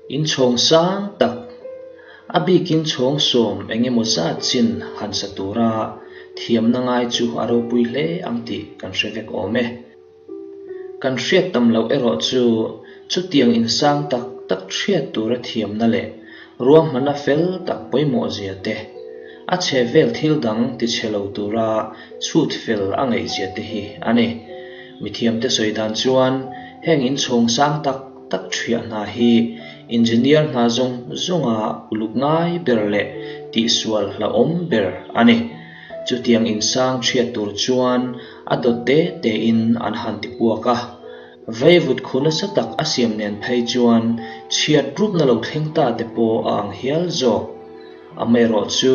Inchhawng sang tak, a bikin chhawng sawm eng emaw zat chin han sa tura thiamna ngai chu a ropui hle ang tih kan hre vek awm e. Kan hriat tam loh erawh chu chutiang insang tak tak hriat tura thiamna leh ruahmanna fel tak pawimawh zia te, a chhe vel thil dang tichhe lo tura chhut fel a ngaih zia te hi a ni. Mithiamte sawi dan chuan heng inchhawng sang tak tak thiah hna hi engineer hna zawng zawnga uluk ngai ber leh tihsual hlauhawm ber a ni. Chutiang insang thiat tur chuan a dawt te tein an han ti puak a. Veivut khu nasa tak a siam nen phei chuan chhiat rupna lo thleng ta te pawh a ang hial zawk. Amaherawh chu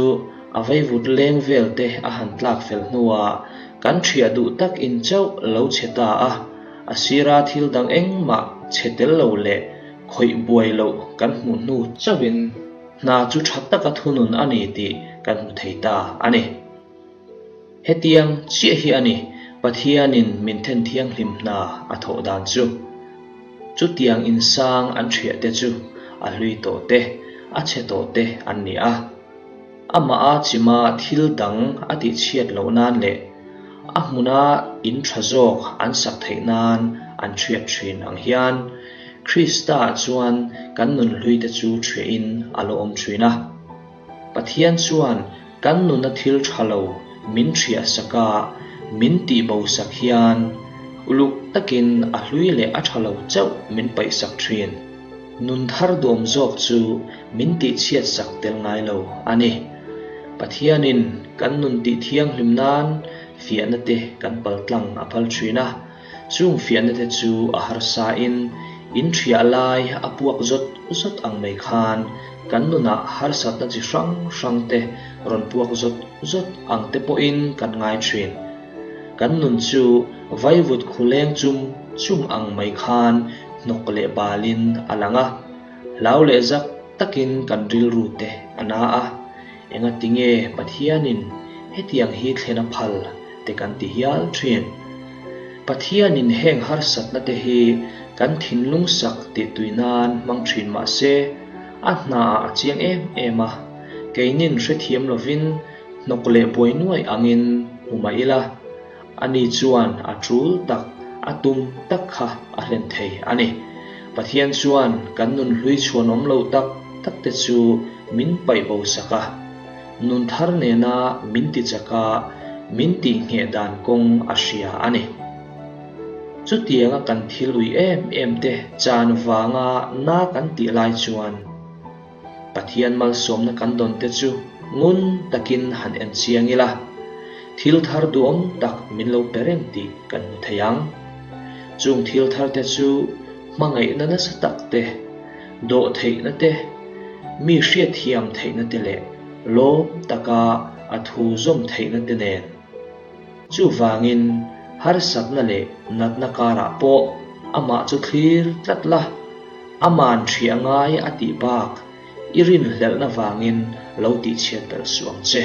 a veivut leng vel te a han tlak fel hnuah kan thiah duh tak in chauh lo chhe ta a, a sira thil dang engmah chhe tel lo leh khawih buai loh kan hmuh hnu chauhin Hna chu tha taka thunun a ni tih kan hmu thei ta a ni. Hetiang chiah hi a ni Pathianin min then thianghlim hna a thawh dan chu. Chutiang insang an thiah te chu a hlui tawh te, a chhe tawh te an ni a. Amah a chima thil dang a tihchhiat loh nan leh a hmuna in tha zawk an sak theih nan an thiat thin ang hian Krista chuan kan nunhluite chu thiahin a lo awm thin a. Pathian chuan kan nuna thil tha lo min thiahsak a, min tihbosak hian uluk takin a hlui leh a tha lo chauh min paihsak thin. Nun thar duam zawk chu min tihchhiatsak tel ngai lo a ni. Pathianin kan nun tihthianghlim nan fiahna te kan paltlang a phal thin a. Chung fiahna te chu a harsa in in thiah lai a puak zawt zawt ang mai khan kan nunah harsatna chi hrang hrang te rawn puak zawt zawt ang te pawhin kan ngai thin. Kan nun chu vaivut khuleng chum chum ang mai khan hnawk leh balin a lang a, hlau leh zak takin kan rilru te a na a. Engatinge Pathianin hetiang hi thlen a phal te kan ti hial thin. Pathianin heng harsatna te hi kan thinlung sak tih tui nan hmang thin mah se, a hnaah a chiang em em a, keinin hrethiam lovin hnawk leh buai nuai angin hmu mah ila, Ani chuan a tul tak, a tum tak kha a hlen thei a ni. Pathian chuan kan nun hlui chhuanawm lo tak tak te chu min paih bo sak a, nun thar nena min ti chak a, min tihngheh dan kawng a hria a ni. Chutianga kan thil ui em em te chan vanga na kan tih lai chuan, Pathian malsawmna kan dawn te chu ngun takin han en chiang ila, thil thar duhawm tak min lo pe reng tih kan hmu thei ang. Chung thil thar te chu hmangaihna nasa tak te, dawh theihna te, mi hriatthiam theihna te leh lawm taka a thu zawm theihna te nen. Chuvangin harsatna leh natna karah pawh amah chu thlir tlat la, aman ṭhiah ngai a tih bak i rinhlelhna vangin lo tihchhiat belh suh ang che.